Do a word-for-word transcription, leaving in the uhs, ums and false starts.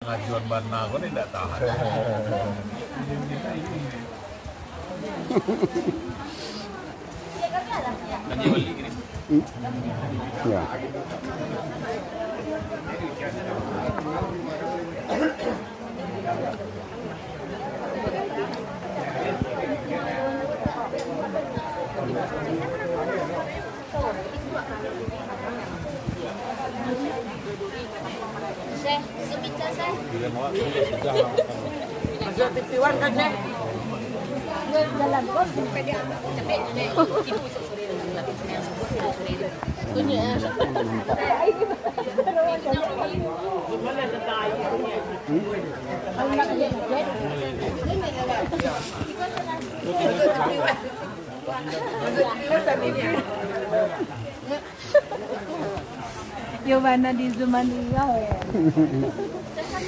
Ngajuan bana ko ni ndak tahan. Ya. Yo bana di Zoom-an iyo, eh.